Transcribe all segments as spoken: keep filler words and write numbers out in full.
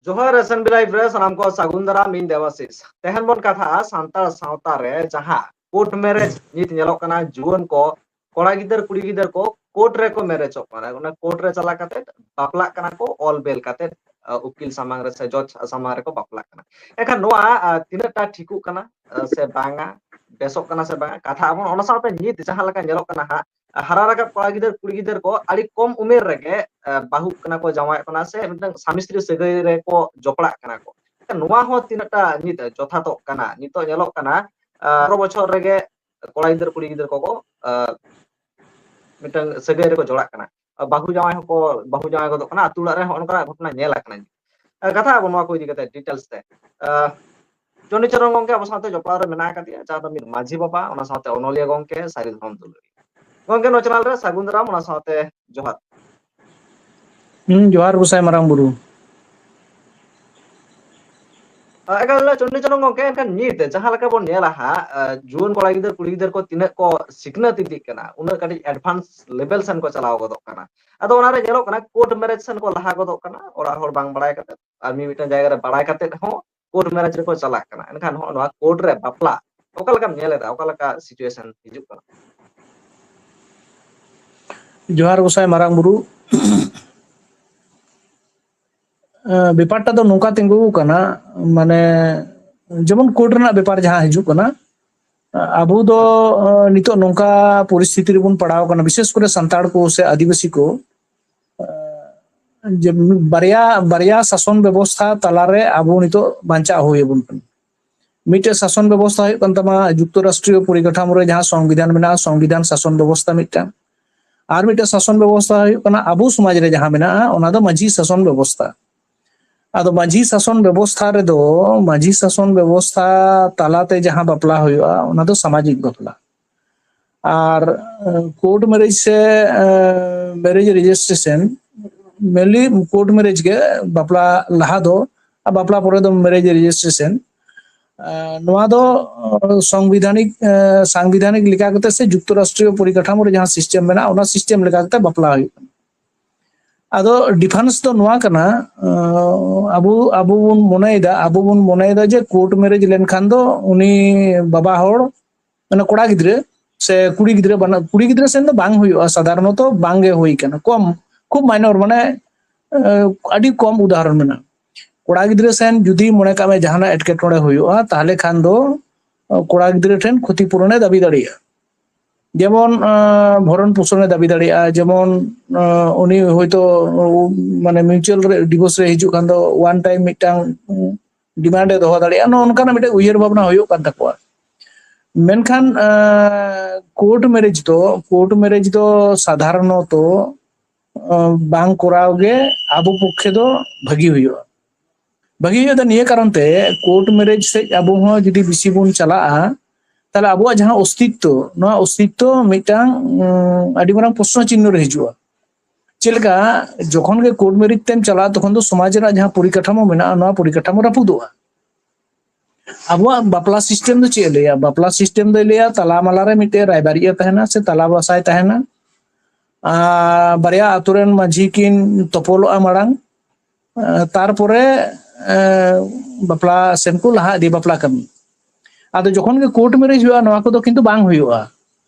ᱡᱚᱦᱟᱨ, S M B Live ᱨᱮ ᱥᱟᱱᱟᱢ ᱠᱚ ᱥᱟᱹᱜᱩᱱ ᱫᱟᱨᱟᱢ, ᱤᱧ ᱫᱮᱵᱟᱥᱤᱥ᱾ ᱛᱮᱦᱮᱧ ᱵᱚᱱ ᱠᱟᱛᱷᱟᱜᱼᱟ ᱥᱟᱱᱛᱟᱲ ᱥᱟᱶᱛᱟ ᱨᱮ ᱡᱟᱦᱟᱸ ᱠᱳᱨᱴ ᱢᱮᱨᱮᱡᱽ ᱱᱤᱛ ᱧᱮᱞᱚᱜ ᱠᱟᱱᱟ, ᱡᱩᱣᱟᱹᱱ ᱠᱚ, ᱠᱚᱲᱟ ᱜᱤᱫᱟᱹᱨ ᱠᱩᱲᱤ ᱜᱤᱫᱟᱹᱨ ᱠᱚ ᱠᱳᱨᱴ ᱨᱮᱠᱚ ᱢᱮᱨᱮᱡᱚᱜ ᱠᱟᱱᱟ᱾ ᱚᱱᱟ ᱠᱳᱨᱴ ᱨᱮ ᱪᱟᱞᱟᱣ ᱠᱟᱛᱮ ᱵᱟᱯᱞᱟᱜ ᱠᱟᱱᱟ ᱠᱚ, ᱚᱞ ᱵᱮᱞ ᱠᱟᱛᱮ, ᱟ, ᱩᱠᱤᱞ ᱥᱟᱢᱟᱝ ᱨᱮ ᱥᱮ ᱡᱚᱡᱽ ᱥᱟᱢᱟᱝ ᱨᱮᱠᱚ ᱵᱟᱯᱞᱟᱜ ᱠᱟᱱᱟ᱾ ᱮᱱᱠᱷᱟᱱ ᱱᱚᱣᱟ, ᱟ, ᱛᱤᱱᱟᱹᱜ ᱴᱟ ᱴᱷᱤᱠᱚᱜ ᱠᱟᱱᱟ, ᱟ, ᱥᱮ ᱵᱟᱝᱟ, ᱵᱮᱥᱚᱜ ᱠᱟᱱᱟ ᱥᱮ ᱵᱟᱝᱟ, ᱠᱟᱛᱷᱟ ᱟᱵᱚᱱ ᱚᱱᱟ ᱥᱟᱶᱛᱮ ᱱᱤᱛ ᱡᱟᱦᱟᱸ ᱞᱮᱠᱟ ᱧᱮᱞᱚᱜ ᱠᱟᱱᱟ ᱦᱟᱸᱜ, ᱦᱟᱨᱟ ᱨᱟᱠᱟᱵ ᱠᱚᱲᱟ ᱜᱤᱫᱟᱹᱨ ᱠᱩᱲᱤ ᱜᱤᱫᱟᱹᱨ ᱠᱚ ᱟᱹᱰᱤ ᱠᱚᱢ ᱩᱢᱮᱨ ᱨᱮᱜᱮ, ᱟ, ᱵᱟᱹᱦᱩᱜ ᱠᱟᱱᱟ ᱠᱚ, ᱡᱟᱶᱟᱭᱚᱜ ᱠᱟᱱᱟ, ᱥᱮ ᱢᱤᱫᱴᱟᱝ ᱥᱟᱢᱤ ᱥᱛᱨᱤ ᱥᱟᱹᱜᱟᱹᱭ ᱨᱮᱠᱚ ᱡᱚᱯᱲᱟᱜ ᱠᱟᱱᱟ ᱠᱚ᱾ ᱱᱚᱣᱟ ᱦᱚᱸ ᱛᱤᱱᱟᱹᱜ ᱴᱟ ᱱᱤᱛ ᱡᱚᱛᱷᱟᱛᱚᱜ ᱠᱟᱱᱟ? ᱱᱤᱛᱚᱜ ᱧᱮᱞᱚᱜ ᱠᱟᱱᱟ, ᱟ, ᱟᱴᱷᱨᱚ ᱵᱚᱪᱷᱚᱨ ᱨᱮᱜᱮ ᱠᱚᱲᱟ ᱜᱤᱫᱟᱹᱨ ᱠᱩᱲᱤ ᱜᱤᱫᱟᱹᱨ ᱠᱚᱠᱚ, ᱟ, ᱢᱤᱫᱴᱟᱝ ᱥᱟᱹᱜᱟᱹᱭ ᱨᱮᱠᱚ ᱡᱚᱲᱟᱜ ᱠᱟᱱᱟ᱾ ᱟ, ᱵᱟᱹᱦᱩ ᱡᱟᱶᱟᱭ ᱦᱚᱸᱠᱚ, ᱵᱟᱹᱦᱩ ᱡᱟᱶᱟᱭ ᱜᱚᱫᱚᱜ ᱠᱟᱱᱟ᱾ ᱟᱹᱛᱩ ᱚᱲᱟᱜ ᱨᱮ ᱦᱚᱸᱜᱼᱚ ᱱᱚᱝᱠᱟᱱᱟᱜ ᱜᱷᱚᱴᱚᱱᱟ ᱧᱮᱞ ᱟᱠᱟᱱᱟ᱾ ᱟ, ᱠᱟᱛᱷᱟ ᱟᱵᱚ ᱱᱚᱣᱟ ᱠᱚ ᱤᱫᱤ ᱠᱟᱛᱮ details ᱛᱮ᱾ ᱟ, ᱪᱚᱱᱰᱤ ᱪᱚᱨᱚᱱ ᱜᱚᱝᱠᱮ ᱟᱵᱚ ᱥᱟᱶᱛᱮ ᱡᱚᱯᱲᱟᱣ ᱨᱮ ᱢᱮᱱᱟᱜ ᱟᱠᱟᱫᱮᱭᱟ, ᱡᱟᱦᱟᱸ ᱫᱚ ᱢᱤᱫ ᱢᱟᱹᱡᱷᱤ ᱵᱟᱵᱟ, ᱚᱱᱟ ᱥᱟᱶᱛᱮ ᱚᱱᱚᱞᱤᱭᱟᱹ ᱜᱚᱝᱠᱮ, ᱥᱟᱹᱨᱤ ᱫᱷᱚᱨᱚᱢ ᱫᱩᱞᱟᱹᱲᱤᱭᱟᱹ᱾ ᱜᱚᱝᱠᱮ, ᱱᱚᱣᱟ channel ᱨᱮ ᱥᱟᱹᱜᱩᱱ ᱫᱟᱨᱟᱢ, ᱚᱱᱟ ᱥᱟᱶᱛᱮ ᱡᱚᱦᱟᱨ᱾ ᱦᱩᱸ, ᱡᱚᱦᱟᱨ ᱜᱚᱸᱥᱟᱭ ᱢᱟᱨᱟᱝ ᱵᱩᱨᱩ᱾ ᱟ, ᱮᱠᱟᱞ ᱪᱚᱱᱰᱤ ᱪᱚᱨᱚᱱ ᱜᱚᱝᱠᱮ, ᱮᱱᱠᱷᱟᱱ ᱱᱤᱛ ᱡᱟᱦᱟᱸ ᱞᱮᱠᱟ ᱵᱚᱱ ᱧᱮᱞᱟ ᱦᱟᱸᱜ, ᱟ, ᱡᱩᱣᱟᱹᱱ ᱠᱚᱲᱟ ᱜᱤᱫᱟᱹᱨ ᱠᱩᱲᱤ ᱜᱤᱫᱟᱹᱨ ᱠᱚ ᱛᱤᱱᱟᱹᱜ ᱠᱚ ᱥᱤᱠᱷᱱᱟᱹᱛ ᱤᱫᱤᱜ ᱠᱟᱱᱟ, ᱩᱱᱟᱹᱜ ᱠᱟᱹᱴᱤᱡ advance level ᱥᱮᱱ ᱠᱚ ᱪᱟᱞᱟᱣ ᱜᱚᱫᱚᱜ ᱠᱟᱱᱟ᱾ ᱟᱫᱚ ᱚᱱᱟᱨᱮ ᱧᱮᱞᱚᱜ ᱠᱟᱱᱟ ᱠᱳᱨᱴ ᱢᱮᱨᱮᱡᱽ ᱥᱮᱱ ᱠᱚ ᱞᱟᱦᱟ ᱜᱚᱫᱚᱜ ᱠᱟᱱᱟ, ᱚᱲᱟᱜ ᱦᱚᱲ ᱵᱟᱝ ᱵᱟᱲᱟᱭ ᱠᱟᱛᱮ᱾ ᱟᱨ ᱢᱤ-, ᱢᱤᱫᱴᱟᱝ ᱡᱟᱭᱜᱟ ᱨᱮ ᱵᱟᱲᱟᱭ ᱠᱟᱛᱮ ᱦᱚᱸ ᱠᱳᱨᱴ ᱢᱮᱨᱮᱡᱽ ᱨᱮᱠᱚ ᱪᱟᱞᱟᱜ ᱠᱟᱱᱟ᱾ ᱮᱱᱠᱷᱟᱱ ᱱᱚᱜᱼᱚ ᱱᱚᱣᱟ ᱠᱳᱨᱴ ᱨᱮ ᱵᱟᱯᱞᱟ ᱚᱠᱟ ᱞᱮᱠᱟᱢ ᱧᱮᱞ ᱮᱫᱟ? ᱚᱠᱟ ᱞᱮᱠᱟ situation ᱦᱤᱡᱩᱜ ᱠᱟᱱᱟ? ᱡᱚᱦᱟᱨ ᱜᱚᱸᱥᱟᱭ ᱢᱟᱨᱟᱝ ᱵᱩᱨᱩ᱾ ᱮ, ᱵᱮᱯᱟᱨᱴᱟ ᱫᱚ ᱱᱚᱝᱠᱟ ᱛᱤᱸᱜᱩ ᱠᱟᱱᱟ, ᱢᱟᱱᱮ, ᱡᱮᱢᱚᱱ ᱠᱳᱨᱴ ᱨᱮᱱᱟᱜ ᱵᱮᱯᱟᱨ ᱡᱟᱦᱟᱸ ᱦᱤᱡᱩᱜ ᱠᱟᱱᱟ, ᱟᱵᱚ ᱫᱚ, ᱮ, ᱱᱤᱛᱚᱜ ᱱᱚᱝᱠᱟ ᱯᱚᱨᱤᱥᱛᱷᱤᱛᱤ ᱨᱮᱵᱚᱱ ᱯᱟᱲᱟᱣ ᱠᱟᱱᱟ, ᱵᱤᱥᱮᱥ ᱠᱚᱨᱮ ᱥᱟᱱᱛᱟᱲ ᱠᱚ ᱥᱮ ᱟᱹᱫᱤᱵᱟᱹᱥᱤ ᱠᱚ, ᱮ, ᱡᱮ ᱵᱟᱨᱭᱟ, ᱵᱟᱨᱭᱟ ᱥᱟᱥᱚᱱ ᱵᱮᱵᱚᱥᱛᱷᱟ ᱛᱟᱞᱟᱨᱮ ᱟᱵᱚ ᱱᱤᱛᱚᱜ ᱵᱟᱧᱪᱟᱣ ᱦᱩᱭ ᱟᱵᱚᱱ ᱠᱟᱱᱟ᱾ ᱢᱤᱫᱴᱮᱡ ᱥᱟᱥᱚᱱ ᱵᱮᱵᱚᱥᱛᱷᱟ ᱦᱩᱭᱩᱜ ᱠᱟᱱ ᱛᱟᱢᱟ ᱡᱩᱠᱛᱚ ᱨᱟᱥᱴᱨᱤᱭᱚ ᱯᱚᱨᱤᱠᱟᱴᱷᱟᱢᱳ ᱨᱮ ᱡᱟᱦᱟᱸ ᱥᱚᱝᱵᱤᱫᱷᱟᱱ ᱢᱮᱱᱟᱜᱼᱟ, ᱥᱚᱝᱵᱤᱫᱷᱟᱱ ᱥᱟᱥᱚᱱ ᱵᱮᱵᱚᱥᱛᱷᱟ ᱢᱤᱫᱴᱟᱝ᱾ ᱟᱨ ᱢᱤᱫᱴᱮᱡ ᱥᱟᱥᱚᱱ ᱵᱮᱵᱚᱥᱛᱷᱟ ᱦᱩᱭᱩᱜ ᱠᱟᱱᱟ ᱟᱵᱚ ᱥᱚᱢᱟᱡᱽ ᱨᱮ ᱡᱟᱦᱟᱸ ᱢᱮᱱᱟᱜᱼᱟ, ᱚᱱᱟ ᱫᱚ ᱢᱟᱹᱡᱷᱤ ᱥᱟᱥᱚᱱ ᱵᱮᱵᱚᱥᱛᱷᱟ᱾ ᱟᱫᱚ ᱢᱟᱹᱡᱷᱤ ᱥᱟᱥᱚᱱ ᱵᱮᱵᱚᱥᱛᱷᱟ ᱨᱮᱫᱚ, ᱢᱟᱹᱡᱷᱤ ᱥᱟᱥᱚᱱ ᱵᱮᱵᱚᱥᱛᱷᱟ ᱛᱟᱞᱟᱛᱮ ᱡᱟᱦᱟᱸ ᱵᱟᱯᱞᱟ ᱦᱩᱭᱩᱜᱼᱟ, ᱚᱱᱟ ᱫᱚ ᱥᱟᱢᱟᱡᱤᱠ ᱵᱟᱯᱞᱟ᱾ ᱟᱨ, ᱮ, ᱠᱳᱨᱴ ᱢᱮᱨᱮᱡᱽ ᱥᱮ, ᱮ, marriage registration, mainly court marriage ᱜᱮ ᱵᱟᱯᱞᱟ ᱞᱟᱦᱟ ᱫᱚ, ᱟᱨ ᱵᱟᱯᱞᱟ ᱯᱚᱨᱮ ᱫᱚ ᱢᱮᱨᱮᱡᱽ ᱨᱮᱡᱤᱥᱴᱨᱮᱥᱚᱱ᱾ ᱮ, ᱱᱚᱣᱟ ᱫᱚ, ᱮ, ᱥᱚᱝᱵᱤᱫᱷᱟᱱᱤᱠ, ᱮ, ᱥᱟᱝᱵᱤᱫᱷᱟᱱᱤᱠ ᱞᱮᱠᱟ ᱠᱟᱛᱮ ᱥᱮ ᱡᱩᱠᱛᱚ ᱨᱟᱥᱴᱨᱤᱭᱚ ᱯᱚᱨᱤᱠᱟᱴᱷᱟᱢᱳ ᱨᱮ ᱡᱟᱦᱟᱸ system ᱢᱮᱱᱟᱜᱼᱟ, ᱚᱱᱟ system ᱞᱮᱠᱟ ᱠᱟᱛᱮ ᱵᱟᱯᱞᱟ ᱦᱩᱭᱩᱜ ᱠᱟᱱᱟ᱾ ᱟᱫᱚ ᱰᱤᱯᱷᱟᱨᱮᱱᱥ ᱫᱚ ᱱᱚᱣᱟ ᱠᱟᱱᱟ, ᱟᱸ, ᱟᱵᱚ, ᱟᱵᱚ ᱵᱚᱱ ᱢᱚᱱᱮᱭᱮᱫᱟ, ᱟᱵᱚ ᱵᱚᱱ ᱢᱚᱱᱮᱭᱮᱫᱟ ᱡᱮ ᱠᱳᱨᱴ ᱢᱮᱨᱮᱡᱽ ᱞᱮᱱᱠᱷᱟᱱ ᱫᱚ ᱩᱱᱤ ᱵᱟᱵᱟ ᱦᱚᱲ, ᱢᱟᱱᱮ ᱠᱚᱲᱟ ᱜᱤᱫᱽᱨᱟᱹ ᱥᱮ ᱠᱩᱲᱤ ᱜᱤᱫᱽᱨᱟᱹ, ᱵᱟᱱᱟ-, ᱠᱩᱲᱤ ᱜᱤᱫᱽᱨᱟᱹ ᱥᱮᱱ ᱫᱚ ᱵᱟᱝ ᱦᱩᱭᱩᱜᱼᱟ, ᱥᱟᱫᱷᱟᱨᱚᱱᱚᱛᱚ ᱵᱟᱝ ᱜᱮ ᱦᱩᱭ ᱠᱟᱱᱟ, ᱠᱚᱢ, ᱠᱷᱩᱵ ᱢᱟᱭᱱᱚᱨ, ᱢᱟᱱᱮ, ᱟᱸ, ᱟᱹᱰᱤ ᱠᱚᱢ ᱩᱫᱟᱦᱚᱨᱚᱱ ᱢᱮᱱᱟᱜᱼᱟ᱾ ᱠᱚᱲᱟ ᱜᱤᱫᱽᱨᱟᱹ ᱥᱮᱱ ᱡᱩᱫᱤ ᱢᱚᱱᱮ ᱠᱟᱜ ᱢᱮ ᱡᱟᱦᱟᱱᱟᱜ ᱮᱴᱠᱮᱴᱚᱬᱮ ᱦᱩᱭᱩᱜᱼᱟ, ᱛᱟᱦᱚᱞᱮ ᱠᱷᱟᱱ ᱫᱚ, ᱟᱸ, ᱠᱚᱲᱟ ᱜᱤᱫᱽᱨᱟᱹ ᱴᱷᱮᱱ ᱠᱷᱚᱛᱤ ᱯᱩᱨᱚᱱᱮ ᱫᱟᱹᱵᱤ ᱫᱟᱲᱮᱭᱟᱜᱼᱟ᱾ ᱡᱮᱢᱚᱱ, ᱟᱸ, ᱵᱷᱚᱨᱚᱱ ᱯᱳᱥᱚᱱᱮ ᱫᱟᱹᱵᱤ ᱫᱟᱲᱮᱭᱟᱜᱼᱟ, ᱡᱮᱢᱚᱱ, ᱟᱸ, ᱩᱱᱤ ᱦᱚᱭᱛᱳ, ᱩᱸ, ᱢᱟᱱᱮ mutual ᱨᱮ, divorce ᱨᱮ ᱦᱤᱡᱩᱜ ᱠᱷᱟᱱ ᱫᱚ one time ᱢᱤᱫᱴᱟᱝ, ᱩᱸ, demand ᱮ ᱫᱚᱦᱚ ᱫᱟᱲᱮᱭᱟᱜᱼᱟ᱾ ᱱᱚᱜᱼᱚ ᱱᱚᱝᱠᱟᱱᱟᱜ ᱢᱤᱫᱴᱮᱱ ᱩᱭᱦᱟᱹᱨ ᱵᱷᱟᱵᱽᱱᱟ ᱦᱩᱭᱩᱜ ᱠᱟᱱ ᱛᱟᱠᱚᱣᱟ᱾ ᱢᱮᱱᱠᱷᱟᱱ, ᱟᱸ, ᱠᱳᱨᱴ ᱢᱮᱨᱮᱡᱽ ᱫᱚ, ᱠᱳᱨᱴ ᱢᱮᱨᱮᱡᱽ ᱫᱚ ᱥᱟᱫᱷᱟᱨᱚᱱᱚᱛᱚ, ᱟᱸ, ᱵᱟᱝ ᱠᱚᱨᱟᱣ ᱜᱮ ᱟᱵᱚ ᱯᱚᱠᱠᱷᱮ ᱫᱚ ᱵᱷᱟᱹᱜᱤ ᱦᱩᱭᱩᱜᱼᱟ᱾ ᱵᱷᱟᱹᱜᱤ ᱦᱩᱭᱩᱜ ᱫᱚ ᱱᱤᱭᱟᱹ ᱠᱟᱨᱚᱱ ᱛᱮ, ᱠᱳᱨᱴ ᱢᱮᱨᱮᱡᱽ ᱥᱮᱫ ᱟᱵᱚ ᱦᱚᱸ ᱡᱩᱫᱤ ᱵᱮᱥᱤ ᱵᱚᱱ ᱪᱟᱞᱟᱜᱼᱟ, ᱛᱟᱦᱞᱮ ᱟᱵᱚᱣᱟᱜ ᱡᱟᱦᱟᱸ ᱚᱥᱛᱤᱛᱛᱚ, ᱱᱚᱣᱟ ᱚᱥᱛᱤᱛᱛᱚ ᱢᱤᱫᱴᱟᱝ, ᱩᱸ, ᱟᱹᱰᱤ ᱢᱟᱨᱟᱝ ᱯᱨᱚᱥᱱᱚ ᱪᱤᱱᱦᱚ ᱨᱮ ᱦᱤᱡᱩᱜᱼᱟ᱾ ᱪᱮᱫ ᱞᱮᱠᱟ, ᱡᱚᱠᱷᱚᱱ ᱜᱮ ᱠᱳᱨᱴ ᱢᱮᱨᱮᱡᱽ ᱛᱮᱢ ᱪᱟᱞᱟᱜᱼᱟ, ᱛᱚᱠᱷᱚᱱ ᱫᱚ ᱥᱚᱢᱟᱡᱽ ᱨᱮᱱᱟᱜ ᱡᱟᱦᱟᱸ ᱯᱚᱨᱤᱠᱟᱴᱷᱟᱢᱳ ᱢᱮᱱᱟᱜᱼᱟ, ᱱᱚᱣᱟ ᱯᱚᱨᱤᱠᱟᱴᱷᱟᱢᱳ ᱨᱟᱹᱯᱩᱫᱚᱜᱼᱟ᱾ ᱟᱵᱚᱣᱟᱜ ᱵᱟᱯᱞᱟ ᱥᱤᱥᱴᱮᱢ ᱫᱚ ᱪᱮᱫ ᱮ ᱞᱟᱹᱭᱟ? ᱵᱟᱯᱞᱟ ᱥᱤᱥᱴᱮᱢ ᱫᱚᱭ ᱞᱟᱹᱭᱟ ᱛᱟᱞᱟ ᱢᱟᱞᱟ ᱨᱮ ᱢᱤᱫᱴᱮᱡ ᱨᱟᱭᱵᱟᱨᱤᱡ ᱮ ᱛᱟᱦᱮᱱᱟ ᱥᱮ ᱛᱟᱞᱟ ᱵᱟᱥᱟᱭ ᱛᱟᱦᱮᱱᱟ, ᱟᱨ ᱵᱟᱨᱭᱟ ᱟᱛᱳ ᱨᱮᱱ ᱢᱟᱹᱡᱷᱤ ᱠᱤᱱ ᱛᱚᱯᱚᱞᱚᱜᱼᱟ ᱢᱟᱲᱟᱝ, ᱟᱨ ᱛᱟᱨᱯᱚᱨᱮ, ᱮ, ᱵᱟᱯᱞᱟ ᱥᱮᱱ ᱠᱚ ᱞᱟᱦᱟ ᱤᱫᱤ, ᱵᱟᱯᱞᱟ ᱠᱟᱹᱢᱤ᱾ ᱟᱫᱚ ᱡᱚᱠᱷᱚᱱ ᱜᱮ ᱠᱳᱨᱴ ᱢᱮᱨᱮᱡᱽ ᱦᱩᱭᱩᱜᱼᱟ, ᱱᱚᱣᱟ ᱠᱚᱫᱚ ᱠᱤᱱᱛᱩ ᱵᱟᱝ ᱦᱩᱭᱩᱜᱼᱟ,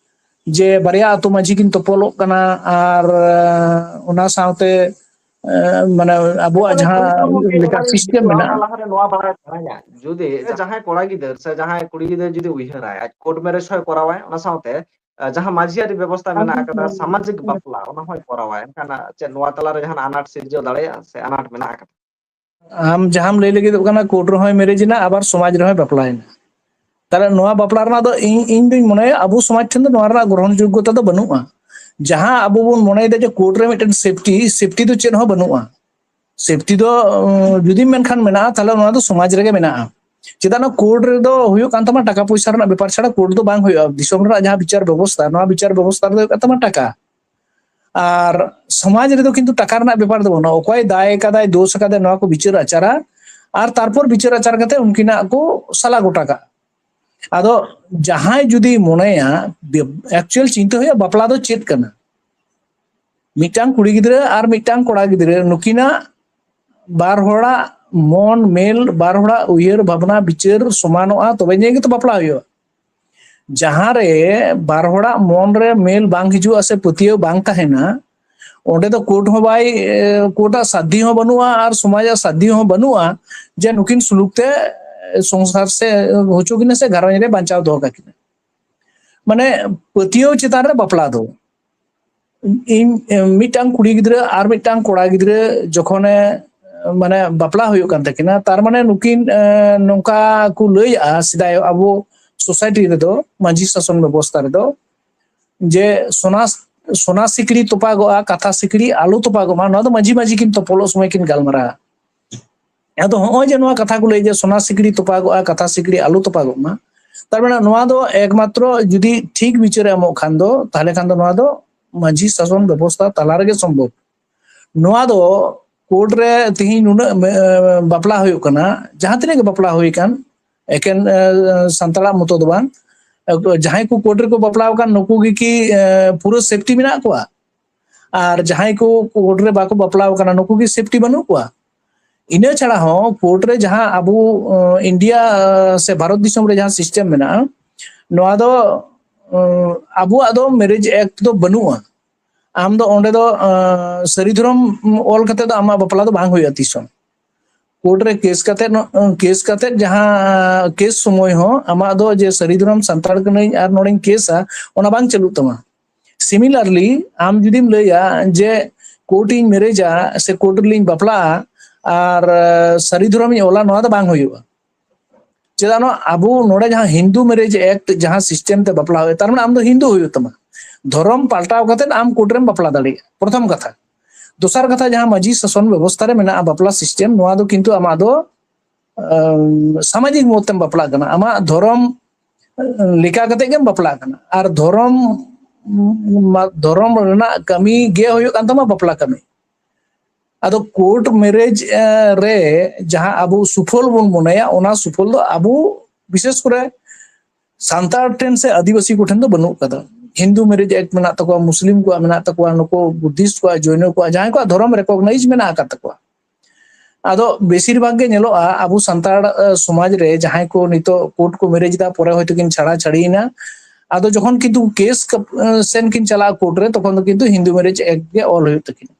ᱡᱮ ᱵᱟᱨᱭᱟ ᱟᱛᱳ ᱢᱟᱹᱡᱷᱤ ᱠᱤᱱ ᱛᱚᱯᱚᱞᱚᱜ ᱠᱟᱱᱟ ᱟᱨ, ᱮ, ᱚᱱᱟ ᱥᱟᱶᱛᱮ, ᱮ, ᱢᱟᱱᱮ ᱟᱵᱚᱣᱟᱜ ᱡᱟᱦᱟᱸ ᱞᱮᱠᱟ ᱥᱤᱥᱴᱮᱢ ᱢᱮᱱᱟᱜᱼᱟ᱾ ᱞᱟᱦᱟᱨᱮ ᱱᱚᱣᱟ ᱵᱟᱲᱟᱭ ᱥᱟᱱᱟᱧᱟ, ᱡᱩᱫᱤ ᱡᱟᱦᱟᱸᱭ ᱠᱚᱲᱟ ᱜᱤᱫᱟᱹᱨ ᱥᱮ ᱡᱟᱦᱟᱸᱭ ᱠᱩᱲᱤ ᱜᱤᱫᱟᱹᱨ ᱡᱩᱫᱤ ᱩᱭᱦᱟᱹᱨᱟᱭ, ᱟᱡ ᱠᱳᱨᱴ ᱢᱮᱨᱮᱡᱽ ᱦᱚᱸᱭ ᱠᱚᱨᱟᱣᱟᱭ, ᱚᱱᱟ ᱥᱟᱶᱛᱮ, ᱮ, ᱡᱟᱦᱟᱸ ᱢᱟᱹᱡᱷᱤ ᱟᱹᱨᱤ ᱵᱮᱵᱚᱥᱛᱟ ᱢᱮᱱᱟᱜ ᱟᱠᱟᱫᱟ, ᱥᱟᱢᱟᱡᱤᱠ ᱵᱟᱯᱞᱟ, ᱚᱱᱟ ᱦᱚᱸᱭ ᱠᱚᱨᱟᱣᱟᱭ, ᱮᱱᱠᱷᱟᱱ, ᱮ, ᱪᱮᱫ ᱱᱚᱣᱟ ᱛᱟᱞᱟᱨᱮ ᱡᱟᱦᱟᱱᱟᱜ ᱟᱱᱟᱴ ᱥᱤᱨᱡᱟᱹᱣ ᱫᱟᱲᱮᱭᱟᱜᱼᱟ ᱥᱮ ᱟᱱᱟᱴ ᱢᱮᱱᱟᱜ ᱟᱠᱟᱫᱟ? ᱟᱢ ᱡᱟᱦᱟᱸᱢ ᱞᱟᱹᱭ ᱞᱟᱹᱜᱤᱫᱚᱜ ᱠᱟᱱᱟ, ᱠᱳᱨᱴ ᱨᱮᱦᱚᱸᱭ ᱢᱮᱨᱮᱡᱽ ᱮᱱᱟ, ᱟᱵᱟᱨ ᱥᱚᱢᱟᱡᱽ ᱨᱮᱦᱚᱸᱭ ᱵᱟᱯᱞᱟᱭᱮᱱᱟ, ᱛᱟᱦᱞᱮ ᱱᱚᱣᱟ ᱵᱟᱯᱞᱟ ᱨᱮᱱᱟᱜ ᱫᱚ ᱤᱧ, ᱤᱧ ᱫᱩᱧ ᱢᱚᱱᱮᱭᱟ ᱟᱵᱚ ᱥᱚᱢᱟᱡᱽ ᱴᱷᱮᱱ ᱫᱚ ᱱᱚᱣᱟ ᱨᱮᱱᱟᱜ ᱜᱨᱚᱦᱚᱱ ᱡᱳᱜᱽᱜᱚᱛᱟ ᱫᱚ ᱵᱟᱹᱱᱩᱜᱼᱟ᱾ ᱡᱟᱦᱟᱸ ᱟᱵᱚ ᱵᱚᱱ ᱢᱚᱱᱮᱭᱮᱫᱟ ᱡᱮ ᱠᱳᱨᱴ ᱨᱮ ᱢᱤᱫᱴᱮᱱ ᱥᱮᱯᱴᱤ, ᱥᱮᱯᱴᱤ ᱫᱚ ᱪᱮᱫ ᱦᱚᱸ ᱵᱟᱹᱱᱩᱜᱼᱟ᱾ ᱥᱮᱯᱴᱤ ᱫᱚ, ᱩᱸ, ᱡᱩᱫᱤᱢ ᱢᱮᱱᱠᱷᱟᱱ ᱢᱮᱱᱟᱜᱼᱟ, ᱛᱟᱦᱞᱮ ᱱᱚᱣᱟ ᱫᱚ ᱥᱚᱢᱟᱡᱽ ᱨᱮᱜᱮ ᱢᱮᱱᱟᱜᱼᱟ᱾ ᱪᱮᱫᱟᱜ ᱱᱚᱣᱟ ᱠᱳᱨᱴ ᱨᱮᱫᱚ ᱦᱩᱭᱩᱜ ᱠᱟᱱ ᱛᱟᱢᱟ ᱴᱟᱠᱟ ᱯᱚᱭᱥᱟ ᱨᱮᱱᱟᱜ ᱵᱮᱯᱟᱨ ᱪᱷᱟᱲᱟ ᱠᱳᱨᱴ ᱫᱚ ᱵᱟᱝ ᱦᱩᱭᱩᱜᱼᱟ᱾ ᱫᱤᱥᱚᱢ ᱨᱮᱱᱟᱜ ᱡᱟᱦᱟᱸ ᱵᱤᱪᱟᱨ ᱵᱮᱵᱚᱥᱛᱷᱟ, ᱱᱚᱣᱟ ᱵᱤᱪᱟᱨ ᱵᱮᱵᱚᱥᱛᱷᱟ ᱨᱮᱫᱚ ᱦᱩᱭᱩᱜ ᱠᱟᱱ ᱛᱟᱢᱟ ᱴᱟᱠᱟ᱾ ᱟᱨ ᱥᱚᱢᱟᱡᱽ ᱨᱮᱫᱚ ᱠᱤᱱᱛᱩ ᱴᱟᱠᱟ ᱨᱮᱱᱟᱜ ᱵᱮᱯᱟᱨ ᱫᱚ ᱵᱟᱹᱱᱩᱜᱼᱟ᱾ ᱚᱠᱚᱭ ᱫᱟᱭ ᱠᱟᱫᱟᱭ, ᱫᱳᱥ ᱠᱟᱫᱟᱭ, ᱱᱚᱣᱟ ᱠᱚ ᱵᱤᱪᱟᱹᱨ ᱟᱪᱟᱨᱟ, ᱟᱨ ᱛᱟᱨᱯᱚᱨ ᱵᱤᱪᱟᱹᱨ ᱟᱪᱟᱨ ᱠᱟᱛᱮ ᱩᱱᱠᱤᱱᱟᱜ ᱠᱚ ᱥᱟᱞᱟ ᱜᱚᱴᱟ ᱠᱟᱜᱼᱟ᱾ ᱟᱫᱚ ᱡᱟᱦᱟᱸᱭ ᱡᱩᱫᱤ ᱢᱚᱱᱮᱭᱟ, ᱵᱮ-, actual ᱪᱤᱱᱛᱟᱹ ᱦᱩᱭᱩᱜᱼᱟ, ᱵᱟᱯᱞᱟ ᱫᱚ ᱪᱮᱫ ᱠᱟᱱᱟ? ᱢᱤᱫᱴᱟᱝ ᱠᱩᱲᱤ ᱜᱤᱫᱽᱨᱟᱹ ᱟᱨ ᱢᱤᱫᱴᱟᱝ ᱠᱚᱲᱟ ᱜᱤᱫᱽᱨᱟᱹ, ᱱᱩᱠᱤᱱᱟᱜ ᱵᱟᱨ ᱦᱚᱲᱟᱜ ᱢᱚᱱ ᱢᱮᱞ, ᱵᱟᱨ ᱦᱚᱲᱟᱜ ᱩᱭᱦᱟᱹᱨ ᱵᱷᱟᱵᱽᱱᱟ ᱵᱤᱪᱟᱹᱨ ᱥᱚᱢᱟᱱᱚᱜᱼᱟ, ᱛᱚᱵᱮ ᱡᱟᱹᱱᱤᱡ ᱜᱮᱛᱚ ᱵᱟᱯᱞᱟ ᱦᱩᱭᱩᱜᱼᱟ᱾ ᱡᱟᱦᱟᱸ ᱨᱮ ᱵᱟᱨ ᱦᱚᱲᱟᱜ ᱢᱚᱱ ᱨᱮ ᱢᱮᱞ ᱵᱟᱝ ᱦᱤᱡᱩᱜᱼᱟ ᱥᱮ ᱯᱟᱹᱛᱭᱟᱹᱣ ᱵᱟᱝ ᱛᱟᱦᱮᱱᱟ, ᱚᱸᱰᱮ ᱫᱚ ᱠᱳᱨᱴ ᱦᱚᱸ ᱵᱟᱭ, ᱠᱳᱨᱴᱟᱜ ᱥᱟᱫᱷᱤ ᱦᱚᱸ ᱵᱟᱹᱱᱩᱜᱼᱟ ᱟᱨ ᱥᱚᱢᱟᱡᱟᱜ ᱥᱟᱫᱷᱤ ᱦᱚᱸ ᱵᱟᱹᱱᱩᱜᱼᱟ ᱡᱮ ᱱᱩᱠᱤᱱ ᱥᱩᱞᱩᱠ ᱛᱮ ᱥᱚᱝᱥᱟᱨ ᱥᱮ ᱦᱚᱪᱚ ᱠᱤᱱᱟ ᱥᱮ ᱜᱷᱟᱨᱚᱸᱡᱽ ᱨᱮ ᱵᱟᱧᱪᱟᱣ ᱫᱚᱦᱚ ᱠᱟᱠᱤᱱᱟ᱾ ᱢᱟᱱᱮ ᱯᱟᱹᱛᱭᱟᱹᱣ ᱪᱮᱛᱟᱱ ᱨᱮ ᱵᱟᱯᱞᱟ ᱫᱚ᱾ ᱤᱧ, ᱢᱤᱫᱴᱟᱝ ᱠᱩᱲᱤ ᱜᱤᱫᱽᱨᱟᱹ ᱟᱨ ᱢᱤᱫᱴᱟᱝ ᱠᱚᱲᱟ ᱜᱤᱫᱽᱨᱟᱹ ᱡᱚᱠᱷᱚᱱᱮ, ᱢᱟᱱᱮ ᱵᱟᱯᱞᱟ ᱦᱩᱭᱩᱜ ᱠᱟᱱ ᱛᱟᱹᱠᱤᱱᱟ, ᱛᱟᱨ ᱢᱟᱱᱮ ᱱᱩᱠᱤᱱ, ᱮ, ᱱᱚᱝᱠᱟ ᱠᱚ ᱞᱟᱹᱭᱟᱜᱼᱟ ᱥᱮᱫᱟᱭ ᱟᱵᱚ ᱥᱳᱥᱟᱭᱴᱤ ᱨᱮᱫᱚ, ᱢᱟᱹᱡᱷᱤ ᱥᱟᱥᱚᱱ ᱵᱮᱵᱚᱥᱛᱷᱟ ᱨᱮᱫᱚ, ᱡᱮ ᱥᱚᱱᱟ, ᱥᱚᱱᱟ ᱥᱤᱠᱲᱤ ᱛᱚᱯᱟᱜᱚᱜᱼᱟ, ᱠᱟᱛᱷᱟ ᱥᱤᱠᱲᱤ ᱟᱞᱚ ᱛᱚᱯᱟᱜᱚᱜ ᱢᱟ, ᱱᱚᱣᱟ ᱫᱚ ᱢᱟᱹᱡᱷᱤ ᱢᱟᱹᱡᱷᱤ ᱠᱤᱱ ᱛᱚᱯᱚᱞᱚᱜ ᱥᱚᱢᱚᱭ ᱠᱤᱱ ᱜᱟᱞᱢᱟᱨᱟᱣᱟ᱾ ᱟᱫᱚ ᱦᱚᱸᱜᱼᱚᱭ ᱡᱮ ᱱᱚᱣᱟ ᱠᱟᱛᱷᱟ ᱠᱚ ᱞᱟᱹᱭ ᱡᱮ ᱥᱚᱱᱟ ᱥᱤᱠᱲᱤ ᱛᱚᱯᱟᱜᱚᱜᱼᱟ, ᱠᱟᱛᱷᱟ ᱥᱤᱠᱲᱤ ᱟᱞᱚ ᱛᱚᱯᱟᱜᱚᱜ ᱢᱟ, ᱛᱟᱨ ᱢᱟᱱᱮ ᱱᱚᱣᱟ ᱫᱚ ᱮᱠᱢᱟᱛᱨᱚ ᱡᱩᱫᱤ ᱴᱷᱤᱠ ᱵᱤᱪᱟᱹᱨᱮ ᱮᱢᱚᱜ ᱠᱷᱟᱱ ᱫᱚ, ᱛᱟᱦᱚᱞᱮ ᱠᱷᱟᱱ ᱫᱚ ᱱᱚᱣᱟ ᱫᱚ ᱢᱟᱹᱡᱷᱤ ᱥᱟᱥᱚᱱ ᱵᱮᱵᱚᱥᱛᱷᱟ ᱛᱟᱞᱟ ᱨᱮᱜᱮ ᱥᱚᱢᱵᱷᱚᱵ᱾ ᱱᱚᱣᱟ ᱫᱚ ᱠᱳᱨᱴ ᱨᱮ ᱛᱮᱦᱮᱧ ᱱᱩᱱᱟᱹᱜ, ᱮ, ᱵᱟᱯᱞᱟ ᱦᱩᱭᱩᱜ ᱠᱟᱱᱟ, ᱡᱟᱦᱟᱸ ᱛᱤᱱᱟᱹᱜ ᱜᱮ ᱵᱟᱯᱞᱟ ᱦᱩᱭ ᱟᱠᱟᱱ, ᱮᱠᱮᱱ, ᱮ, ᱥᱟᱱᱛᱟᱲᱟᱜ ᱢᱚᱛᱚ ᱫᱚ ᱵᱟᱝ, ᱮ, ᱡᱟᱦᱟᱸᱭ ᱠᱚ ᱠᱳᱨᱴ ᱨᱮᱠᱚ ᱵᱟᱯᱞᱟ ᱟᱠᱟᱱ ᱱᱩᱠᱩ ᱜᱮ ᱠᱤ, ᱮ, ᱯᱩᱨᱟᱹ ᱥᱮᱯᱴᱤ ᱢᱮᱱᱟᱜ ᱠᱚᱣᱟ? ᱟᱨ ᱡᱟᱦᱟᱸᱭ ᱠᱚ ᱠᱳᱨᱴ ᱨᱮ ᱵᱟᱠᱚ ᱵᱟᱯᱞᱟ ᱟᱠᱟᱱᱟ ᱱᱩᱠᱩ ᱜᱮ ᱥᱮᱯᱴᱤ ᱵᱟᱹᱱᱩᱜ ᱠᱚᱣᱟ? ᱤᱱᱟᱹ ᱪᱷᱟᱲᱟ ᱦᱚᱸ ᱠᱳᱨᱴ ᱨᱮ ᱡᱟᱦᱟᱸ ᱟᱵᱚ, ᱮ, ᱤᱱᱰᱤᱭᱟ, ᱮ, ᱥᱮ ᱵᱷᱟᱨᱚᱛ ᱫᱤᱥᱚᱢ ᱨᱮ ᱡᱟᱦᱟᱸ ᱥᱤᱥᱴᱮᱢ ᱢᱮᱱᱟᱜᱼᱟ, ᱱᱚᱣᱟ ᱫᱚ, ᱮ, ᱟᱵᱚᱣᱟᱜ ᱫᱚ ᱢᱮᱨᱮᱡᱽ ᱮᱠᱴ ᱫᱚ ᱵᱟᱹᱱᱩᱜᱼᱟ᱾ ᱟᱢ ᱫᱚ ᱚᱸᱰᱮ ᱫᱚ, ᱮ, ᱥᱟᱹᱨᱤ ᱫᱷᱚᱨᱚᱢ ᱚᱞ ᱠᱟᱛᱮ ᱫᱚ ᱟᱢᱟᱜ ᱵᱟᱯᱞᱟ ᱫᱚ ᱵᱟᱝ ᱦᱩᱭᱩᱜᱼᱟ ᱛᱤᱥ ᱦᱚᱸ᱾ ᱠᱳᱨᱴ ᱨᱮ ᱠᱮᱥ ᱠᱟᱛᱮ, ᱠᱮᱥ ᱠᱟᱛᱮ ᱡᱟᱦᱟᱸ ᱠᱮᱥ ᱥᱚᱢᱚᱭ ᱦᱚᱸ ᱟᱢᱟᱜ ᱫᱚ ᱡᱮ ᱥᱟᱹᱨᱤ ᱫᱷᱚᱨᱚᱢ ᱥᱟᱱᱛᱟᱲ ᱠᱟᱹᱱᱟᱹᱧ ᱟᱨ ᱱᱚᱰᱮᱧ ᱠᱮᱥᱟ, ᱚᱱᱟ ᱵᱟᱝ ᱪᱟᱹᱞᱩᱜ ᱛᱟᱢᱟ᱾ ᱥᱤᱢᱤᱞᱟᱨᱞᱤ ᱟᱢ ᱡᱩᱫᱤᱢ ᱞᱟᱹᱭᱟ ᱡᱮ ᱠᱳᱨᱴ ᱤᱧ ᱢᱮᱨᱮᱡᱟ ᱥᱮ ᱠᱳᱨᱴ ᱨᱮᱞᱤᱧ ᱵᱟᱯᱞᱟᱜᱼᱟ ᱟᱨ, ᱮ, ᱥᱟᱹᱨᱤ ᱫᱷᱚᱨᱚᱢ ᱤᱧ ᱚᱞᱟ, ᱱᱚᱣᱟ ᱫᱚ ᱵᱟᱝ ᱦᱩᱭᱩᱜᱼᱟ᱾ ᱪᱮᱫᱟᱜ ᱱᱚᱣᱟ ᱟᱵᱚ ᱱᱚᱰᱮ ᱡᱟᱦᱟᱸ ᱦᱤᱱᱫᱩ ᱢᱮᱨᱮᱡᱽ ᱮᱠᱴ ᱡᱟᱦᱟᱸ ᱥᱤᱥᱴᱮᱢ ᱛᱮ ᱵᱟᱯᱞᱟ ᱦᱩᱭᱩᱜᱼᱟ, ᱛᱟᱨ ᱢᱟᱱᱮ ᱟᱢ ᱫᱚ ᱦᱤᱱᱫᱩ ᱦᱩᱭᱩᱜ ᱛᱟᱢᱟ᱾ ᱫᱷᱚᱨᱚᱢ ᱯᱟᱞᱴᱟᱣ ᱠᱟᱛᱮ ᱟᱢ ᱠᱳᱨᱴ ᱨᱮᱢ ᱵᱟᱯᱞᱟ ᱫᱟᱲᱮᱭᱟᱜᱼᱟ, ᱯᱨᱚᱛᱷᱚᱢ ᱠᱟᱛᱷᱟ᱾ ᱫᱚᱥᱟᱨ ᱠᱟᱛᱷᱟ, ᱡᱟᱦᱟᱸ ᱢᱟᱹᱡᱷᱤ ᱥᱟᱥᱚᱱ ᱵᱮᱵᱚᱥᱛᱷᱟ ᱨᱮ ᱢᱮᱱᱟᱜᱼᱟ ᱵᱟᱯᱞᱟ ᱥᱤᱥᱴᱮᱢ, ᱱᱚᱣᱟ ᱫᱚ ᱠᱤᱱᱛᱩ ᱟᱢᱟᱜ ᱫᱚ, ᱟᱢ, ᱥᱟᱢᱟᱡᱤᱠ ᱢᱚᱛ ᱛᱮᱢ ᱵᱟᱯᱞᱟᱜ ᱠᱟᱱᱟ, ᱟᱢᱟᱜ ᱫᱷᱚᱨᱚᱢ, ᱟᱢ, ᱞᱮᱠᱟ ᱠᱟᱛᱮ ᱜᱮᱢ ᱵᱟᱯᱞᱟᱜ ᱠᱟᱱᱟ᱾ ᱟᱨ ᱫᱷᱚᱨᱚᱢ, ᱟᱢ, ᱫᱷᱚᱨᱚᱢ ᱨᱮᱱᱟᱜ ᱠᱟᱹᱢᱤ ᱜᱮ ᱦᱩᱭᱩᱜ ᱠᱟᱱ ᱛᱟᱢᱟ ᱵᱟᱯᱞᱟ ᱠᱟᱹᱢᱤ᱾ ᱟᱫᱚ ᱠᱳᱨᱴ ᱢᱮᱨᱮᱡᱽ, ᱮ, ᱨᱮ ᱡᱟᱦᱟᱸ ᱟᱵᱚ ᱥᱩᱯᱷᱚᱞ ᱵᱚᱱ ᱢᱚᱱᱮᱭᱟ, ᱚᱱᱟ ᱥᱩᱯᱷᱚᱞ ᱫᱚ ᱟᱵᱚ ᱵᱤᱥᱮᱥ ᱠᱚᱨᱮ ᱥᱟᱱᱛᱟᱲ ᱴᱷᱮᱱ ᱥᱮ ᱟᱹᱫᱤᱵᱟᱹᱥᱤ ᱠᱚᱴᱷᱮᱱ ᱫᱚ ᱵᱟᱹᱱᱩᱜ ᱠᱟᱫᱟ᱾ ᱦᱤᱱᱫᱩ ᱢᱮᱨᱮᱡᱽ ᱮᱠᱴ ᱢᱮᱱᱟᱜ ᱛᱟᱠᱚᱣᱟ, ᱢᱩᱥᱞᱤᱢ ᱠᱚᱣᱟᱜ ᱢᱮᱱᱟᱜ ᱛᱟᱠᱚᱣᱟ, ᱱᱩᱠᱩ ᱵᱩᱫᱷᱤᱥᱴ ᱠᱚᱣᱟᱜ, ᱡᱚᱭᱱᱚ ᱠᱚᱣᱟᱜ, ᱡᱟᱦᱟᱸᱭ ᱠᱚᱣᱟᱜ ᱫᱷᱚᱨᱚᱢ ᱨᱮᱠᱚᱜᱱᱟᱭᱤᱡᱽ ᱢᱮᱱᱟᱜ ᱟᱠᱟᱫ ᱛᱟᱠᱚᱣᱟ᱾ ᱟᱫᱚ ᱵᱮᱥᱤᱨ ᱵᱷᱟᱜᱽ ᱜᱮ ᱧᱮᱞᱚᱜᱼᱟ, ᱟᱵᱚ ᱥᱟᱱᱛᱟᱲ ᱥᱚᱢᱟᱡᱽ ᱨᱮ ᱡᱟᱦᱟᱸᱭ ᱠᱚ ᱱᱤᱛᱚᱜ ᱠᱳᱨᱴ ᱠᱚ ᱢᱮᱨᱮᱡᱽ ᱮᱫᱟ, ᱯᱚᱨᱮ ᱦᱚᱭᱛᱳ ᱠᱤᱱ ᱪᱷᱟᱲᱟ ᱪᱷᱟᱹᱲᱤᱭᱮᱱᱟ, ᱟᱫᱚ ᱡᱚᱠᱷᱚᱱ ᱠᱤᱱᱛᱩ ᱠᱮᱥ ᱥᱮᱱ ᱠᱤᱱ ᱪᱟᱞᱟᱜᱼᱟ ᱠᱳᱨᱴ ᱨᱮ, ᱛᱚᱠᱷᱚᱱ ᱫᱚ ᱠᱤᱱᱛᱩ ᱦᱤᱱᱫᱩ ᱢᱮᱨᱮᱡᱽ ᱮᱠᱴ ᱜᱮ ᱚᱞ ᱦᱩᱭᱩᱜ ᱛᱟᱹᱠᱤᱱᱟ᱾